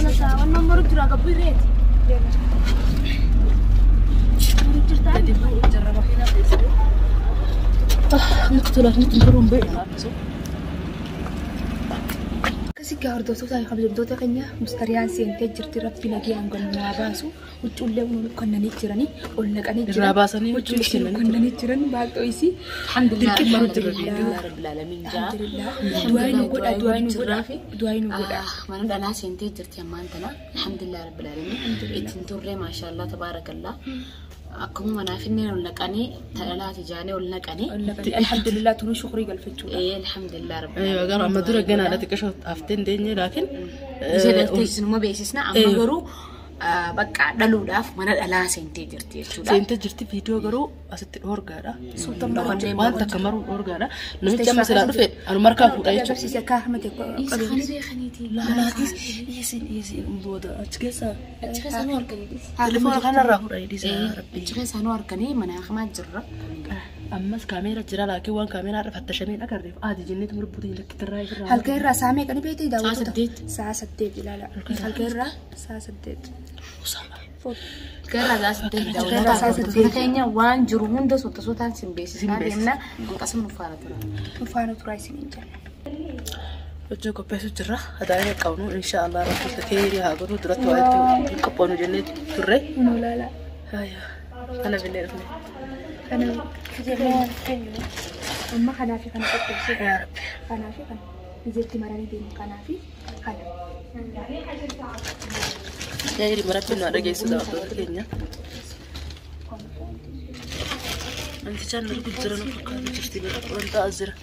Wannan maru jira gabbu irreeti. Maru jirta. Gadi bu'u jirra makiinaa keessa. Nutti tola nutti toluun beeku. Akkasii gaa hordoftoota fi kabajamtoota keenya mustariyaan seentee jirti rabbi nagayaan galmaa baasu huccuullee nu kennanii jiranii ol naqanii jiran. Irraa baasanii huccuu huccuu ishee nu kennanii jiran baaqxoo isii. Alhamdulillah. Alhamdulillah Rabbil Alamin jaa. Alhamdulillah. Du'aa nu godha du'aa nu godha du'aa nu godha. Mana dhalaa seentee jirti ammaan tana. Alhamdulillah Rabbil Alamin. Ittiin turre maashaallah tabaarakallah. Akkuma manaaf inni ol naqanii dhalaati jaanee ol naqanii. Ol naqanii alhamdulillah tunuu shukrii galfachuudha. Ee alhamdulillah Rabbil Aywa Alamin. gara amma dura ganaadha xiqqishoo haftee hin deenye laakiin Ishee dhaltee isinuma beeksisna amma garuu bakka dhaluudhaaf mana dhalaa seentee jirti jechuudha. Seentee jirti viidiyoo garuu asitti dhoorgaadha. Suuta maruu jira. Waan takka maruu dhoorgaadha. Namichi amma silaa dhufe anu markaa fuudha jechuudha. Agarsiise akka Ahmed Kana beekaniiti. Laalaatis dhiyeessiin dhiyeessiin booda achi keessa Achi keessa nu arganiiti. telefoona kanarraa fuudha dhiisa rabbi. Achi keessa nu arganii mana hamaa jirra. Ammas kaameera jira laakiin waan kaameeraa irra fattashameen agarreef aadi jenneetu murbuutiin lakkitirraa irraa. Halkan irraa sa'a meeqa ni beektii daawwattoota? Sa'a 8. Sa'a 8 ilaala. Halkan irraa sa'a 8. Gara gaasitee daawwataa keenya waan jiru hunda suuta suutaan sin beeksisaa deemna. Akkasuma nu faana tura. Nu faana turaa isiniin jenna. Hojii qopheessu jirra. Hadaayina qabnu insha Allah rabbi keerii haa godhu duratti waa itti qophoonu jennee turre. Nu ilaala. Kana binnee dhufne. Kana amma kanaa fi kana qopheessee Yaa Rabbi. kanaa fi kana bizeetti maranii deemu kanaa fi kana. Yaa hiriima rabbi nu haa dhageessu daawwattoota keenya. Namtichaan argu jira nu fakkaatu jirti waan taa'aa jira.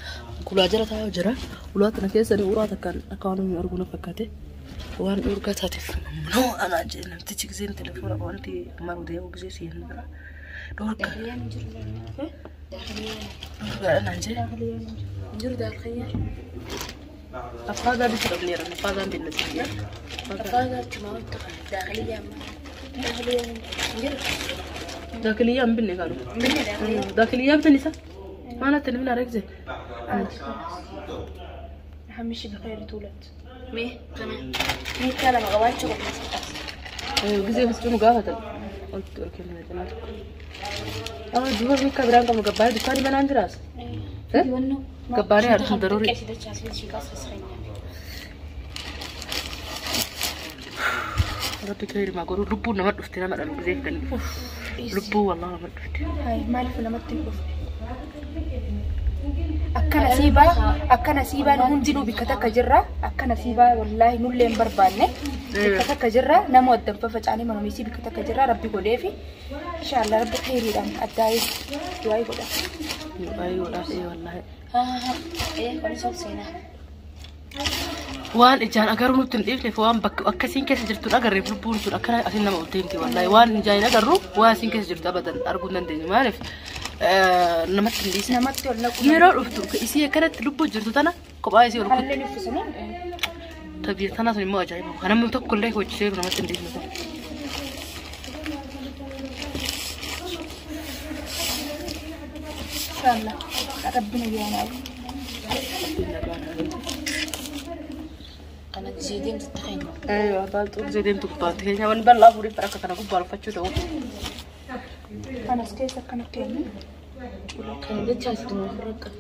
Kulaa jala taa'aa jira. Ulaa tana keessa ni uraa takkaan akka waan nuyi argu na fakkaate. Waan dhorkaa taateef noo anaa jee namtichi giseen telefoona wanti maru deemu gisee siin bira. Dhorkaa. Dhorkaadha naan jee. Jiru daakayyaa. Affaa bitu dhabneera. Affaa gaan binnatti. Afaan gaalchumaa wanta kana daakiliyyaa amma. Jiru. Daakiliyyaa hin binne kaanu. Daakiliyyaa bitan isa. Maal atti namni areegse? Hamishi bikheeri tuulat. Mee kana. Mee lama qabaachuu qabna. Gisee huccuu nu gaafatan. Oltu ol kennina cinaa tokko. Amma duuba bakka biraan qabnu gabbaaree dukkaanii banaan jiraas. Gabbaaree harkuma daruuri. Rabbi kee hirmaa godhu lubbuun nama dhufte nama dhalu gisee fidanii. Lubbuu wallah nama dhufte. Maaliif namatti hin dhufne? Akkana siibaa akkana siibaa nu hundinuu bikka takka jirra akkana siibaa wallaahi nullee hin barbaanne bikka takka jirra nama adda facaanii manumisii bikka takka jirra rabbi godheefi inshaallah rabbi kheyriidhaan addaa'ee du'aa godha. Baay'ee godhaaf ee wallaahi. Ee kunis ol seenaa. Waan ijaan agarru nutti hin dhiifneef waan bakka akkasiin keessa jirtu agarreef lubbuun sun akkana asiin nama ol deemti wallaahi waan ijaan hin agarru waan asiin keessa jirtu abadan arguu hin dandeenyu maaliif namatti hin dhiisne. Namatti ol naqu. Yeroo dhuftu isii akkanatti lubbuu jirtu tana kophaa isii ol kutti. Halleen uffisanii Tabiya tana sun immoo ajaa'iba. Kan namni tokko illee hojjeteeru namatti hin dhiifne kun. inshaallah rabbi na yaanaa. Kana gisee deemtu ta'e. Aywa baalxuu gisee deemtu gubbaatti keenya waan bal'aa fuudheef akka kana gubbaa uffachuu ta'u. Kanas keessa akkanatti eenyu. Kana jecha asitti nu ofirra qabu.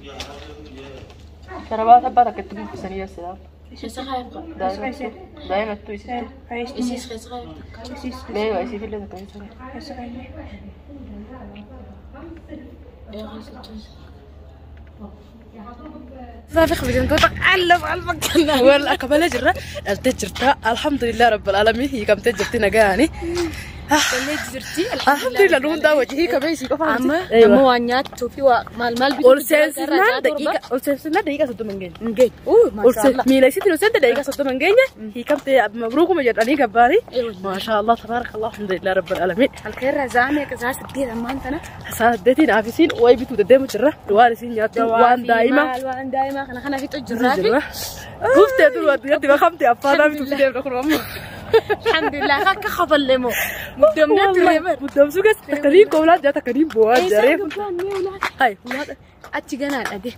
Sharabaata abbaa takka itti buufisanii yaasira. Keessa kaayam qaba. Daa'imattuu isitti. Isiis keessa kaayam takka. Isiis Leewa isiif illee takka keessa. keessa kaayame. Ee keessa jecha. Wal akka malee jirra dhaltee jirta alhamdulillah rabbil alamin hiikamtee jirti nagaani. Alhamdulillah nuun daawwachi hiikamee isii qofa Amma amma waan nyaattuu fi waa maal maal bituu ol seensisnaan daqiiqa ol seensisnaan daqiiqa 30 hin geenye. hin geenye. Uu maashaallah. Miila isiitiin ol seente daqiiqa 30 hin geenye hiikamtee mabruukuma jedhanii gabbaari. Maashaallah tabaarakallah alhamdulillah rabbil alamin. Halkan irraa za'a meeqa za'a 8 ammaan tana. Sa'a 8 afisiin wayi bituu deddeemu jirra waan isiin nyaattu waan daa'ima. Maal waan daa'ima kana kana fixu jirraa fi. Jirra. Buuftee dur addunyaatti makamte affaanaa bituuf deemna kun ammoo. Alhamdulillah akka kafallee moo. Muddamnee turre bar. Muddamsuu keessa takkaniin koolaa jira takkaniin bu'aa Eessaa jaree. gubbaan mee ulaa. Hai ulaa Achi ganaa dhage.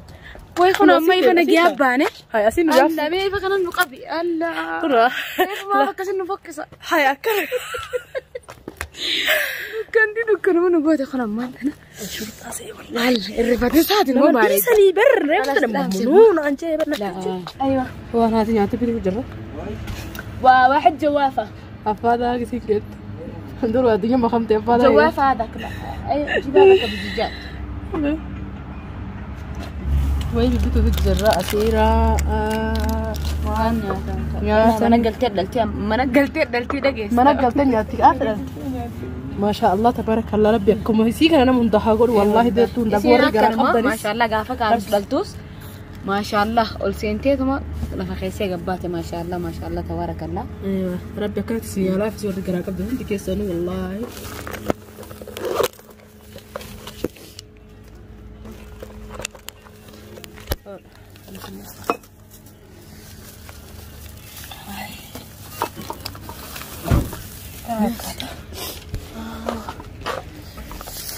Way kun amma ifa nagiyaa baane. Hay asiin nu yaaf. Alla mee ifa kana nu qabi. Alla. Kunoo. Maaf akkasin nu fokkisa. Hay akkana. Dukkanti dukkanuma nu goote kun ammaan tana. Shurxaa see wallahi. Alla irrifatee saatiin moo bareeda. Dhiisanii barree mamnuun anjee barna. Aywa. Waan haati nyaata bituu jirra. Waa واحد جوافة. Affaadaa gisii keetti. Duruu addunyaa makamte affaadaa. جوافة هذاك أي جيب هذاك بالزجاج. Wayi bituu jirra asiira. Waan Nyaata. mana galtee dhaltee mana galtee dhaltee dhageessa. Mana galtee nyaatti qaafadha. Maashaa Allah tabaarakallah rabbi akkuma isii kana nama hunda haa godhu wallaahi deettuu hunda warri gara qabdanis. Maashaallah gaafa kaanus dhaltus maashaallah ol seenteetuma lafa keessee gabbaate maashaallah maashaallah tabaarakallah. Rabbi akkanatti si yaalaa fi warri garaa qabdan hundi keessanuu wallaahi.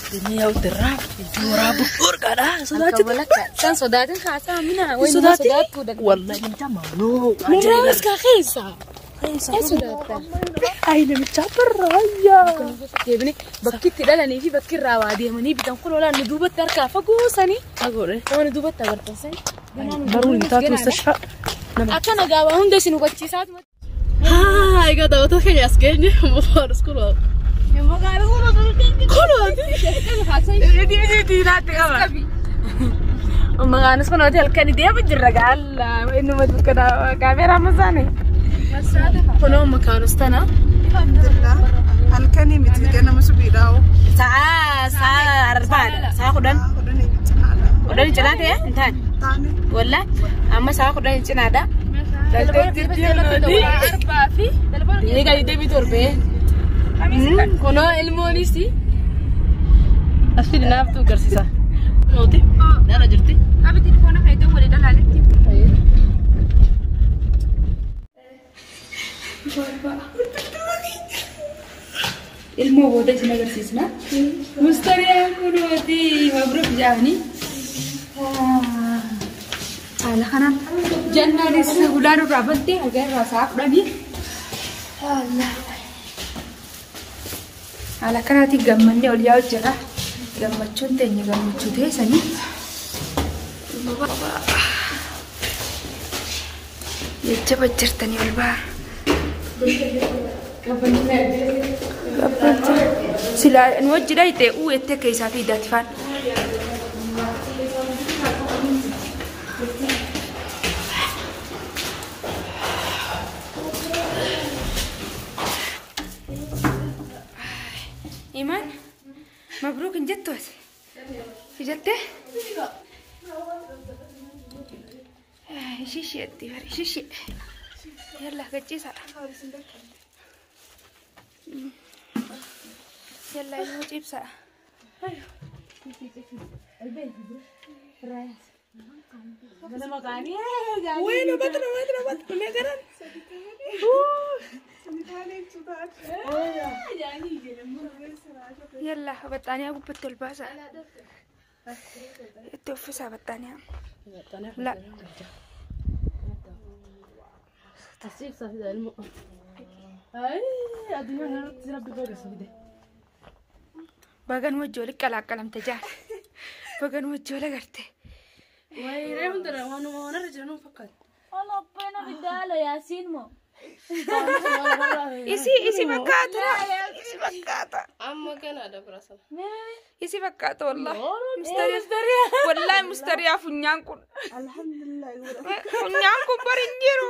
Dunia uterra, juara bukur kada, sodaachisa. Kan sodaatin haasaa mina wayi nama Sodaatin? sodaattuu dhaqna. Wallahi namicha mamnuu. Nurraa keessa. Ee sodaatta. Ay namicha barraayyaa. Deebine bakki itti dhalanii fi bakki irraa waa deemanii bitan kun olaan nu duubatti harkaa fagoo sanii. Fagoodhe. Waan nu duubatti agartan sanii. Baruun hin taatu mustashfaa. Akka nagaa waa hunda isin hubachiisaatuma. Haa egaa daawwattoota keenya as geenye maqaan kunoo. Maqaanis kun hotel kan deemu jirra gaalla innuma dukkana kaameeraa masaane. Kunoo maqaanis tana. Halkanii miti ganama subiidhaa'u. Sa'a sa'a arbaadha sa'a 10. 10 cinaa ta'e hin taane. Taane. Walla amma sa'a 10 cinaadha. Deegaa 27. Kunoo ilmoonis. As fidi naaftu agarsiisa. Nooti. Nara jirti. Qabi telefoona fayyadamu walii dhalaaletti. Ilmoo booda isin agarsiisna. Mustariyaan kunuuti mabruuk jedhanii. Haala kanaan jannaanis hulaa nurraa batte haga irraa sa'a 10. Haala kanaatiin gammannee ol yaa'u jira. Gammachuun teenya gammachuu teessanii. Jajjaba jirtanii ol ba'a. Silaa nu wajji dhayite uu ettee akka isaa fi idaati faan. Imaan mabruuk hin jettu ati? Jettee? Ishii jetti bari ishii. Yalla gachiisaadha. Yalla ilmoo cibsaa. Wayno batna batna batna mee garan. Yalla baxxaaniyaa gubbatti ol baasaa. Itti uffisaa baxxaaniyaa. La. Asiif fida ilmoo. Ay addunyaa kanarratti rabbi baga fide. Bagan wajji walitti qalaqqalamte jaa. Bagan wajji wal agarte. Wayi reefu dara waanuma wanarra jiran nu fakkaata. Isi isi fakkaata. Isi fakkaata. Amma ganaadha bira sana. Isi fakkaata wallahi. Mustariyaa. Wallahi mustariyaa funyaan kun. Alhamdulillah. Funyaan kun bari hin jiru.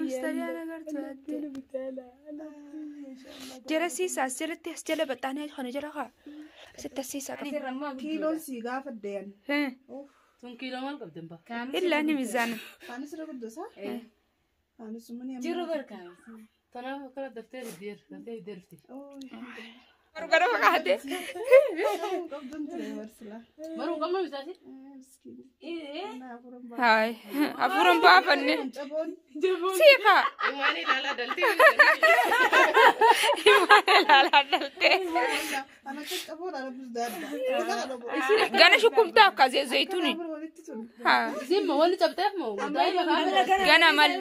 Mustariyaa agartu. Jala siisaa as jalatti as jala baxxaanii kana jala kaa. Asitti as siisaa qaba. Kiiloon sii gaafa deeyan. Sun kiiloo maal qabdan ba? Illaa ni mizaana. Kaanis irra guddasaa? Kaanis muni amma. Jiru barkaas. Tanaaf akkana daftee diddeer daftee diddeerti. Gara fakkaate. Baruu qabnu isaati. Haay hafuuran baafanne. Siika. Imaan ilaalaa daltee. Imaan ilaalaa daltee. Gana shukumtaa akka zayituuni. Haa. Isin moo wanni cabxeef moo? Daa'ima kaafee. Gana mal.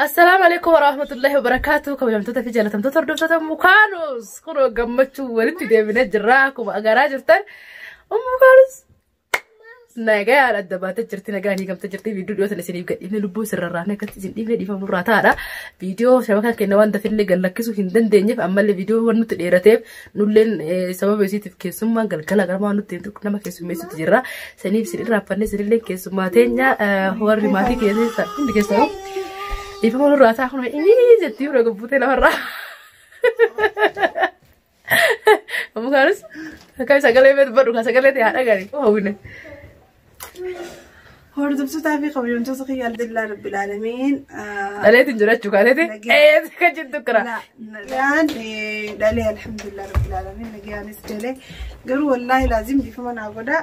Assalaamu alaikum warahmatullahi wabarakatuh. Kabajamtoota fi jaalatamtoota hordoftoota Mukaanos. Kunoo gammachuu walitti deebinee jirra. Akkuma agaraa jirtan Mukaanos nagaan adda baatee jirti, nagaan hiikamtee jirti. Viidiyoo dhiyoo sana isiniif gadhiifne lubbuu sirrarraanee akkatti isin dhiifne dhiifamu irraa taa'aadha. Viidiyoo shabakaan keenya waan dafillee gad lakkisuu hin dandeenyeef ammallee viidiyoo waan nutti dheerateef nulleen sababa isiitiif keessummaan galgala gara waan nutti himtu nama keessummeessutti jirra. Saniif isin irraanfannee isinillee keessummaa teenya warri maatii keessaa hundi keessanuu dhiifama nurraa ta'a kun inni jettii bira gubbutee lafarraa. Mukaanis akka sagalee beeku kan sagalee ta'e haadha gaarii hawwine. Hordoftootaa fi kabajamtoota kiyya alhamdulillah rabbil aalamiin. Dhaleetiin jiraachuu kaateeti. Ee kan jettu kira. Nagaan dhalee alhamdulillah rabbil aalamiin nagayaanis galee garuu wallaahi laazim dhiifama naa godha.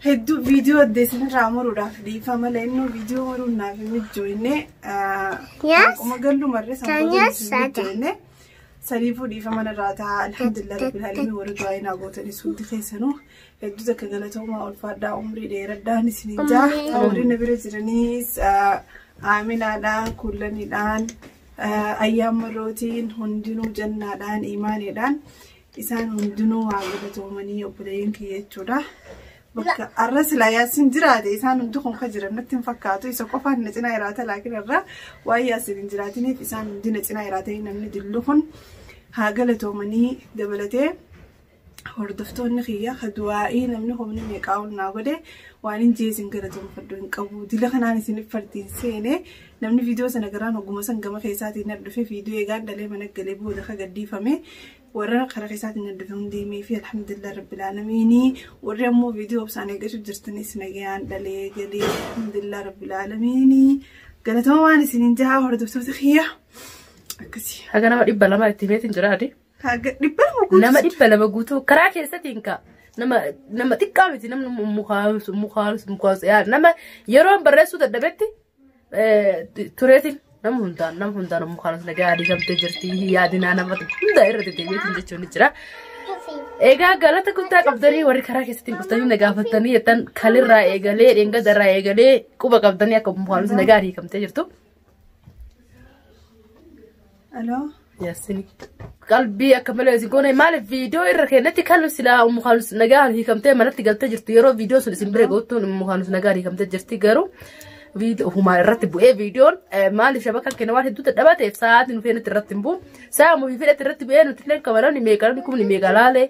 Hedduu viidiyoo addeessinirraa muruudhaaf dhiifama leennu viidiyoo muruun naaf hin mijoine. Akkuma gallu marree sanboota hin mijoine. Saniifuu dhiifama narraa ta'a alhamdulillah rabbil aalamiin warra du'aa naa gootanis hundi keessanuu hedduu takka galatoomaa ulfaadhaa umrii dheeradhaan isiniin jaa warri na bira jiraniis aaminaadhaan kullaniidhaan ayyaan marrootiin hundinuu jannaadhaan imaaniidhaan isaan hundinuu haa galatoomanii obboleeyyan kiyya jechuudha. Bakka arra silaa yaasin jiraate isaan hundi kun ka jiran natti hin fakkaatu isa qofaan na cinaa jiraata laakiin irra waan yaasin hin jiraatiniif isaan hundi na cinaa jiraatanii namni dillu kun haa galatoomanii dabalatee hordoftoonni kiyya ka du'aa'ii namni humni meeqaa ol naa godhe waan hin jeesin galatoomfadhu hin qabu dila kanaan isin fardiin seene namni viidiyoo sana garaan oguma san gama keessaatiin na dhufe viidiyoo eegaan dhalee mana galee booda ka gadhiifame warra karaa keessaatiin na dhufe hundee fi alhamdulillah rabbil aalamiinii warri ammoo viidiyoo obsaan eeggachuu jirtanis nagayaan dhalee galee alhamdulillah rabbil aalamiinii galatooma waan isiniin jaha hordoftoota kiyya akkasii. Haga nama 200 itti meetiin jiraati. Haga 200 guutuu. Nama 200 guutuu karaa keessatiin ka nama nama xiqqaa miti namni mukaanus mukaanus mukaanus yaa nama yeroo barreessuu dadhabetti tureetiin nama hundaan mukaanus nagaa adiisamtee jirti yaadinaa nama hunda irra deddeebiitiin jechuun ni jira. Egaa galata guddaa qabdanii warri karaa keessatti dhuftanii na gaafatanii jettan kalirraa eegalee dheengadarraa eegalee quba qabdanii akka mukaanus nagaa adiisamtee jirtu. Aloo. Yaasini. Qalbii akka malee isin goone maaliif viidiyoo irra keenyatti kan silaa mukaanus nagaan hiikamtee manatti galtee jirtu yeroo viidiyoo sun isin bira gootuun mukaanus nagaan hiikamtee jirti garuu viidiyoo humaa irratti bu'ee viidiyoon maaliif shabakaan keenya waan hedduu dadhabaa ta'eef sa'aatiin feenetti irratti hin bu'u sa'a mufii fedhatti irratti bu'ee nuti illee kabalamni meeqa kumni meeqa laalee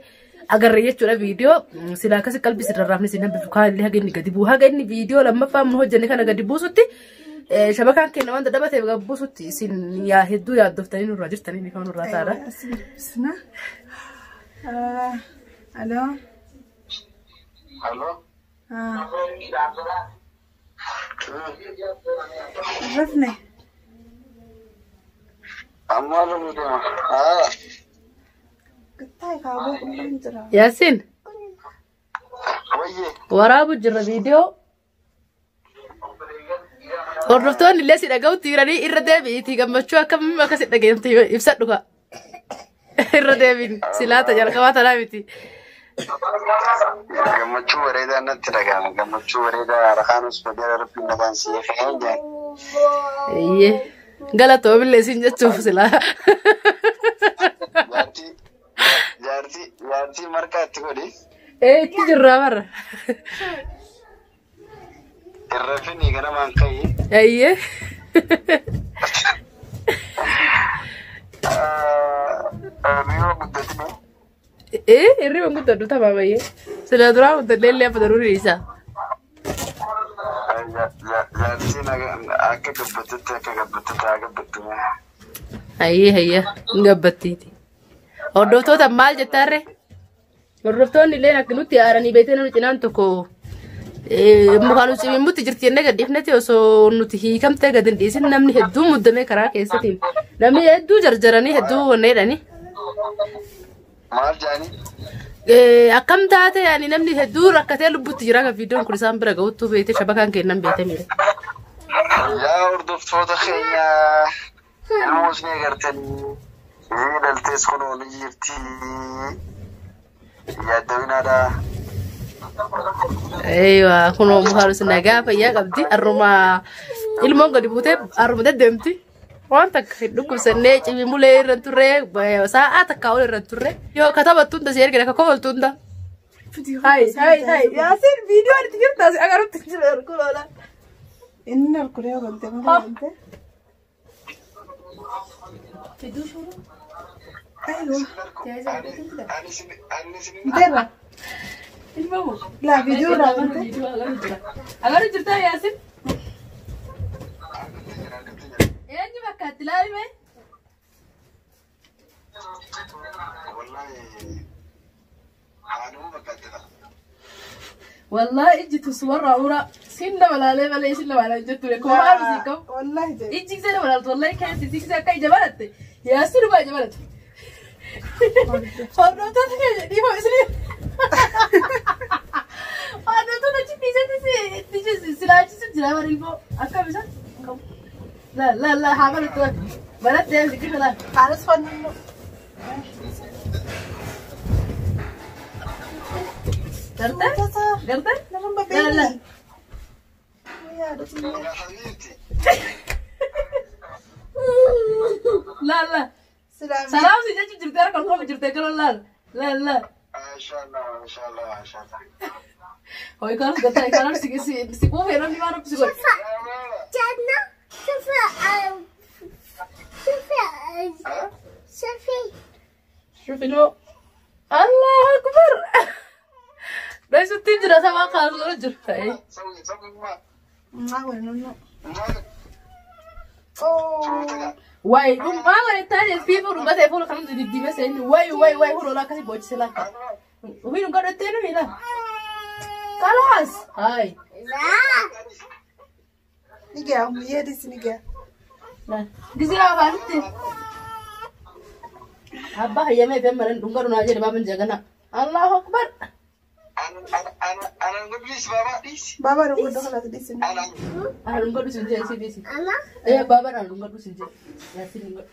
agarre jechuudha viidiyoo silaa akkasi qalbii sirraafni isin hambisu kaan illee haga inni gadi bu'u haga inni viidiyoo lammaffaa nu hojjenne kana gadi buusutti shabakaan keenya waan dadhabaa ta'eef gadi buusutti isin yaa hedduu yaaddoftanii nurraa jirtanii ni kan nurraa taa'aadha. Asina. Aloo. Aloo. Rafne. Amma lamu deema. Haa. Gattaa'e kaaboo qulqulluun jira. Yaasiin Wayye. waraabu jirra viidiyoo. Hordoftoonni illee si dhaga'utti jiranii irra deebi'iitii gammachuu akkam akka si dhageeffte ibsadhu ka. Irra deebiin silaata jalqabaa tanaa miti. Gammachuu bareedaa natti dhaga'ama. Gammachuu bareedaa rakaanis bareedaa rabbiin nagaan si eegee jaan. Iyyee galatoomillee siin jechuuf silaa. Jaartii jaartii jaartii marqaa itti godhi. Ee itti jirraa barra. Irra finii ganamaan ka'i. Iyyee. Hirriba guddatine. Ee hirriba guddadhu tamaa bayyee. Silaa duraa guddadhee illee amma daruu dhiisa. Jaartiin akka gabbattutti akka gabbattutti haa gabbattu. Hayyee hayyee hin gabbattiiti. Hordoftoota maal jettaarre? Hordoftoonni illee akka nutti aaranii beektee namni cinaan tokko Mukaan cimimmutti jirti jennee gad dhiifnetti osoo nuti hiikamtee gad hin dhiisin namni hedduu muddamee karaa keessatiin namni hedduu jarjaranii hedduu wanneedhani. Maal jaanii? Akkam taate yaani namni hedduu rakkatee lubbutti jira kan viidiyoon kun isaan bira ga'uttuu beekte shabakaan kennan beekte miidha. Yaa hordoftoota keenya ilmoos ni agartanii dhaltees kunoo ni jirti. Yaaddawinaadha. Eeyywa kunoo mukaan nagaa fayyaa qabdi arruma ilmoon gadi buutee arruma deddeemti. Waan takka hin dhukkubsannee cimimulee irra hin turre sa'aa takka ol irra hin turre yoo katabattu hunda si ergina ka kofaltu hunda. Hai hai hai Yaasin viidiyoo itti jirta as agarutti jira kunoola. Inni alkulee galte malee galte. Aywa. Deema. Laa viidiyoo laa galte. Agaru jirta Yaasin. Eenyu bakka itti ilaalime? Wallahi ijji tusumarraa ura sin nama laalee malee isin nama laalee jettu kuma haala sii qabu. Wallahi jedhe. Ijji gisee nama laaltu wallahi keessi si gisee akka ija baratte Yaasin dhugaa ija baratu. Hordoftoota keenya dhiifama isinii. Hordoftoota achi dhiisetti si laalchisu jira bara ilmoo akkam isa? La la la haa barattu baratte ziqisha laal. Anis fannu. Gartee? Gartee? Nama La la. babeeni. La la. Salaam si jechuun jirtee harka ol qabu jirtee garuu laal. La la. Hoi kanas gartee kanas si si si kuufee namni waan si godhe. Shufi noo. Allahu akbar. Dhoysutti jira sabaa kaasuu jira. Maa wal nunnu. Oh. Way dhumaa waliin taane fiifuu dhugatee fuula kan diddiime seenni way way way fuula akkasii boochisee lakka. Ofii dhugaa dhottee nu miila. Kalaas. Hai. Ni ga'a yeedis ni ga'a. Gisee afaanitti. Abbaa hayyamee fi amma dhugaa dhunaa jedhe baaban jagana. Allahu akbar. Baaba dhuguu kalaas dhiisin. Ana dhugaa dhusin jee si dhiisi. Ee baaba ana dhugaa dhusin jee. Yaasin dhugaa.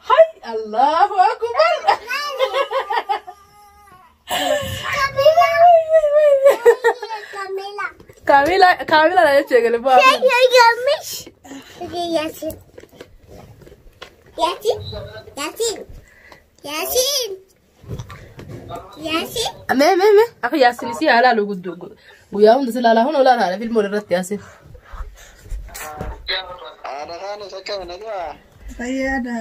Hai Allahu akbar. Kamila Kamila la jechuun eegale bu'aa. Mee mee mee akka Yaasin si haala halluu guddoo guyyaa hunda si ilaalaa hunda olaanaa haala filmoon irratti Yaasin. Fayyaadha.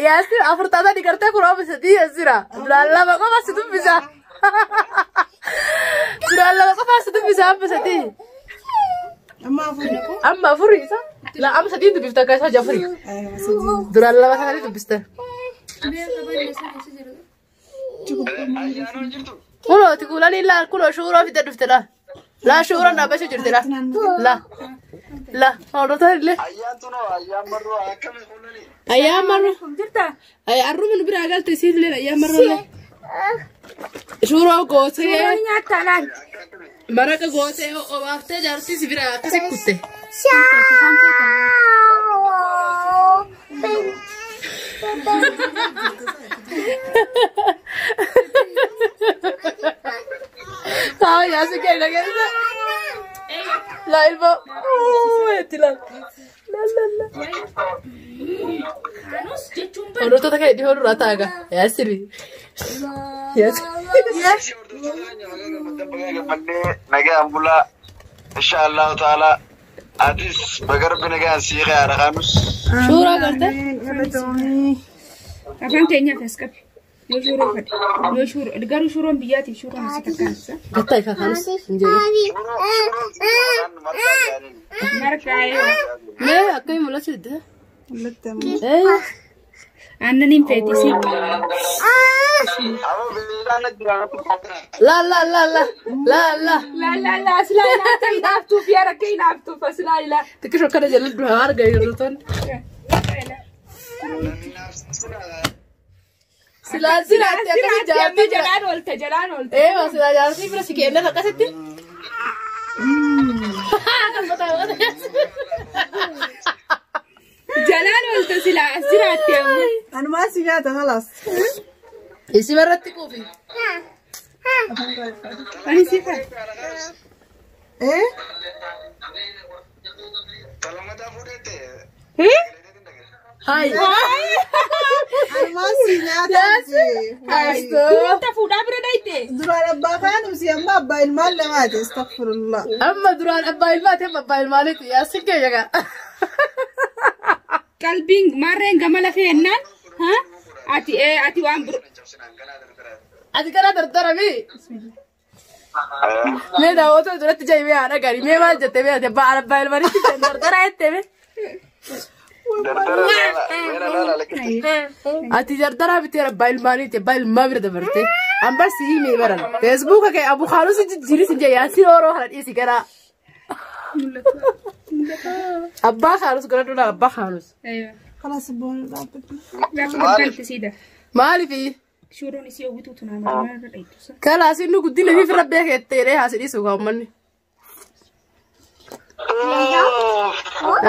Yaasin afur taatanii gartee kun oomisha sadii jira. Duraan lama qofa si dubbisa. Duraan lama qofa si dubbisa amma sadii. Amma afur naqu. Amma afurii isa? La amma sadii dubbifta akka isaa afurii. Duraan lama taatanii dubbiste. Kunoo tikuulanii laa kunoo shuuroo fidee dhufte laa. Laa shuuroon dhaabbachuu jirti laa. La la hordoftoota illee. Ayyaan marru. Arruma nu biraa galte isiin illee ayyaan marru illee. Shuuroo gootee. Maraqa gootee obaaftee jaartii si biraa akkasi kutte. Taa yaasi kenna keessa. La ilmoo. Itti la. La la la. Hordoftoota keenya dhihoo duraa taaga. Yaasiri. Yaasiri. Nagaan bulaa insha Allahu ta'ala atis bagarbi nagaan siiqee haadha kaanus. Suuraa gartee? Afaan keenyaaf as qabi. Yoo suuroo fedhe. Yoo suuroo garuu suuroon biyyaatiif suuroon asii takkaansa. Gattaa ifa kaanus hin jedhu. Marqaa yoo. Mee akkamii mul'achuu didde? Mul'atte. Aannan hin feetisi. Aboo beelaan natti jira. La la la la la la. La la la silaa ilaa akka hinaaftuuf yaa rakkee hinaaftuuf silaa ilaa. Xiqqishoo akkana jala duraa argaa jirru ton. Silaa silaatti akkasi Amma jaartii bira. jalaan oolte jalaan oolte. Eewa silaa jaartii bira si kennan akkasitti. Jalaan oolte silaa as jiraatti amma. Anumaa si nyaata khalaas. Isi irratti quufi. Ani si fa. Eh? Talamataa fuudhette. Hai. Anumaa si nyaata. Dubarta fuudhaa bira dhayite. Duraan abbaa kaanum si amma abbaa ilmaan lamaati. Astaghfirullah. Amma duraan abbaa ilmaati amma abbaa ilmaaniiti yaasin keenya gaa. Qalbiin maarreen gama lafee jennaan. Ati ati waan biro. Ati kana dardarami. Mee daawwattoota duratti jayimee haadha gaarii mee maal jette mee ati abbaa abbaa ilmaanitti dardara jette mee. Dardara laala. Meera laala lakkitti. Ati dardara bitee abbaa ilmaaniiti abbaa ilmaa bira dabarte. Ambar si himee baran. Feesbuuka kee abu haalus jijjiiris hin jee yaasin horoo kana dhiisi gara. Abbaa haalus gara dura abbaa haalus. Khalaas boona dhaabbatu. Gaafa galti siida. Maaliifi? Shuuroon isii hawwituutu nama irra dhayitu. Kalaas inni guddina fi firra beeketteedha haasi dhiisu kaa uummanni.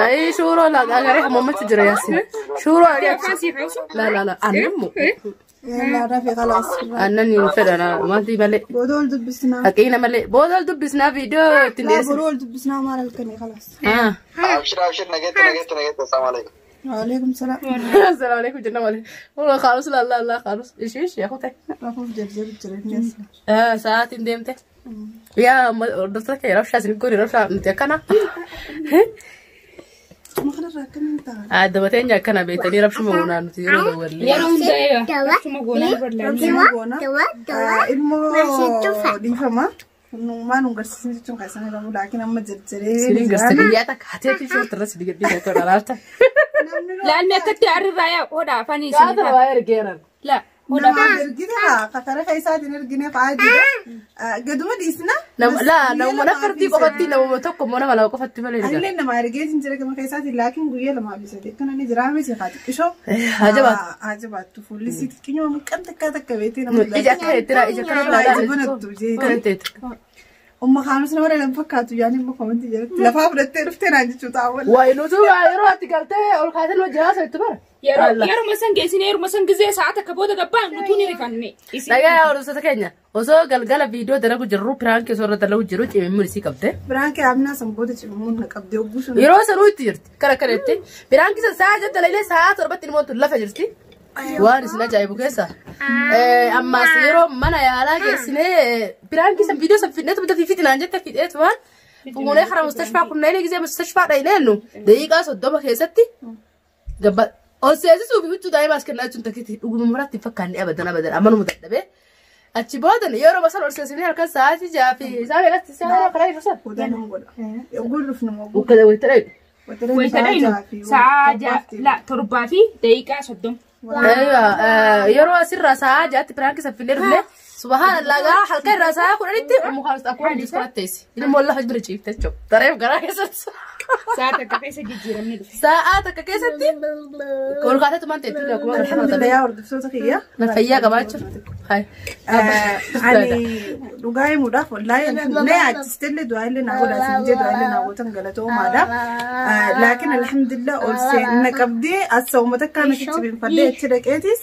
Ayi shuuroo la agaree hammammachu jira yaasin. Shuuroo agaree. Afaan siif hawsu. La la la aannan moo? Yalla rafi khalaas. Aannan hin fedhan wanti malee. Booda ol dubbisnaa. Haqiina malee booda ol dubbisnaa viidiyoo ittiin Laa dhiyeessin. boruu ol dubbisnaa maal halkanii khalaas. Abshir abshir nageetti nageetti nageetti. Assalamu alaikum. Waalaikum salaam. Assalaamu alaikum jenna malee. Walaa kaalus la la la kaalus ishee ishee kute. Rafuuf jarjaru jira innis. Sa'aatiin deemte. Yaa hordoftoota kee rabshaa isin godhi rabshaa nuti akkana. Kuma kanarraa akkamiin ta'a? Addabateenya akkana beektanii rabshuma goonaa nuti yeroo dawwallee. Yeroo hunda akkuma goonaa barlaanii. Rabsuma goona. Ilmoo dhiifama. Numaan nu garsiisni jechuun kan isaan jedhamu laakiin amma jarjaree. Sinin garsiisni guyyaa takka hateetii shoot irra si gadhiisa akka dhalaata. Laalmi akkatti aarrirraa yaa hodha afaan isin. Gaata waa ergeeran. La hodha. Nama ergita kakara isaatiin ergine fa'aa jira. Gaduma dhiisna. Laa namuma nafartii qofatti namuma tokko immoo nama lama qofatti malee erga. Anillee nama ergeetiin jira gama keessaatiin laakiin guyyaa lamaa fi sadii akkana ni jira miti haa xiqqishoo. Haa jabaattu. Haa jabaattu fuulli isii xiqqinoo muqqan takka takka beektee nama Ija akka heettira ija kana Ija banattu jeeti. Umma kaanus nama dhalan fakkaatu yaani immoo komantii jalatti lafaa fudhattee dhuftee naan jechuu taa'u. Wayi nutu yeroo ati galtee ol kaatee nama jahaasa itti bara. Yeruma san geessine yeruma san gizee sa'a takka booda gabbaan nutuu ni rifanne. Dhagaa hordoftoota keenya osoo galgala viidiyoo dalagu jirru piraankii osoo irra dalagu jiru cimimmuun isii qabde. Biraan kee amnaa san booda cimimmuun na qabdee hogguu sun. Yeroo sanuu itti jirti kara kanatti piraankii san sa'a jala dalagilee sa'a torbatti ilmoon tun lafa jirti. Waan isin ajaa'ibu keessa. Ammaas yeroo mana yaalaa geessinee piraankii san viidiyoo san fidneetu bita fiifitinaan jette fidheetu waan fuunee karaa mustashfaa kunneen gisee mustashfaa dhayineennu daqiiqaa 30 keessatti gabba ol seensisuu fi huccuu daa'imaas kennaa jechuun takkiitti dhuguma maratti hin fakkaanne abadan abadan ammanuma dadhabee achi boodan yeroo basan ol seensinee halkan sa'aatii 6 fi isaa meeqatti isaa karaa irra san. Booda nama godha. Hogguu dhufnu hogguu. Ukkata wayita dhayu. Wayita dhayinu sa'a la 7:30. Yeroo asirraa sa'a 6tti piraankii san finnee dhufne subhaanallah gaa halkan irraa sa'a 10tti mukaan akkuma hojii kanatti teessi. Ilmoon lafa bira ciifte jechuudha. Tareef garaa keessatti. Sa'a takka keessa jijjiiramni dhufe. Sa'a takka keessatti ol kaateetu maan teetti akkuma Alhamdulillah yaa hordoftoota kiyya. Na fayyaa qabaachuu. Hai. Ani dhugaa himuudhaaf wallaahi na yaachistellee du'aa illee naa godhaa isin jee du'aa illee naa gootan galatoomaadha. Laakiin alhamdulillah ol seenna qabdee as uummata akka natti cibinfadhee achi dhaqeetis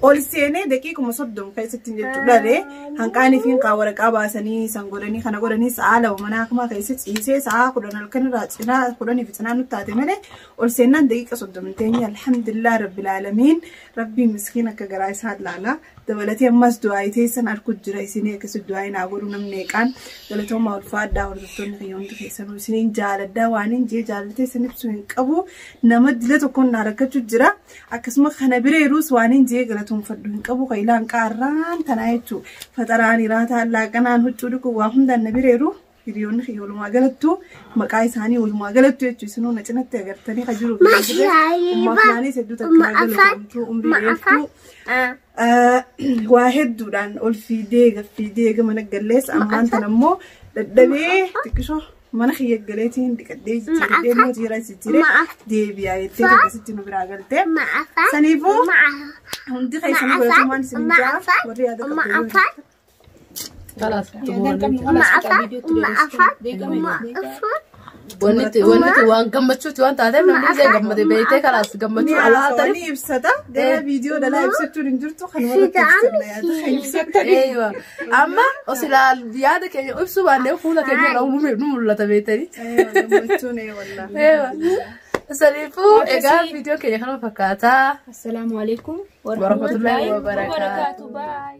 ol seenee daqiiquma 30 keessatti jechuudha hanqaanii fi hinqaa waraqaa baasanii san godhanii kana godhanii sa'a 2 mana akkuma keessa ciisee sa'a 10 halkan irraa cinaa 10 fi cinaa nutti taate malee ol seennaan daqiiqa 30 teenya alhamdulillah rabbil aalamiin rabbii miskiin akka garaa isaa laala dabalatee ammas du'aa teessan arku jira isinii akkasi du'aa naa godhu namni eeqaan galatoomaa ulfaadhaa hordoftoonni kiyyoomtu keessanuu isiniin jaaladhaa waan hin jee jaalatee isin ibsu hin qabu nama dila tokkoon naa rakkachuu jira akkasuma kana bira yeroos waan hin jee galatoonfadhu hin qabu ka ilaan qaarraan tanaa jechuu faxaraan hiraataan laaqanaan huccuu dhiqu waa hundaan na bira yeroo Hiriyoonni kiyya walumaa galattuu maqaa isaanii walumaa galattuu jechuun isinuu na cinatti agartanii kan jiru. Ummaa hedduu takka galatamtuu umrii dheertuu waa hedduudhaan ol fiidee gaffiidee gama naggallees ammaan tan ammoo dadhabee xiqqishoo mana kiyya galeetiin dhiqadhee jijjiiradhee mootii jira jijjiiree deebi'aa jettee akkasitti nu biraa galtee. Saniifuu hundi keessan godhatumaan isin ja'a warri yaada qabdu. Wanti wanti waan gammachuuti waan taateef namni illee gammade beektee kalaas gammachuu alaa Ni ta'eef. ibsata. Gara viidiyoo dhalaa ibsachuun hin jirtu kan warra ibsanna yaada kan ibsatanii. Eeywa. Amma osilaa yaada keenya ibsuu baannee fuula keenya irraa nu mul'ata beektanii. Gammachuun ee wallaahi. Eeywa. Saniifuu egaa viidiyoon keenya kanuma fakkaataa. Assalaamu alaikum Warahmatullahi wabarakatuh. wabarakatuh. Bye.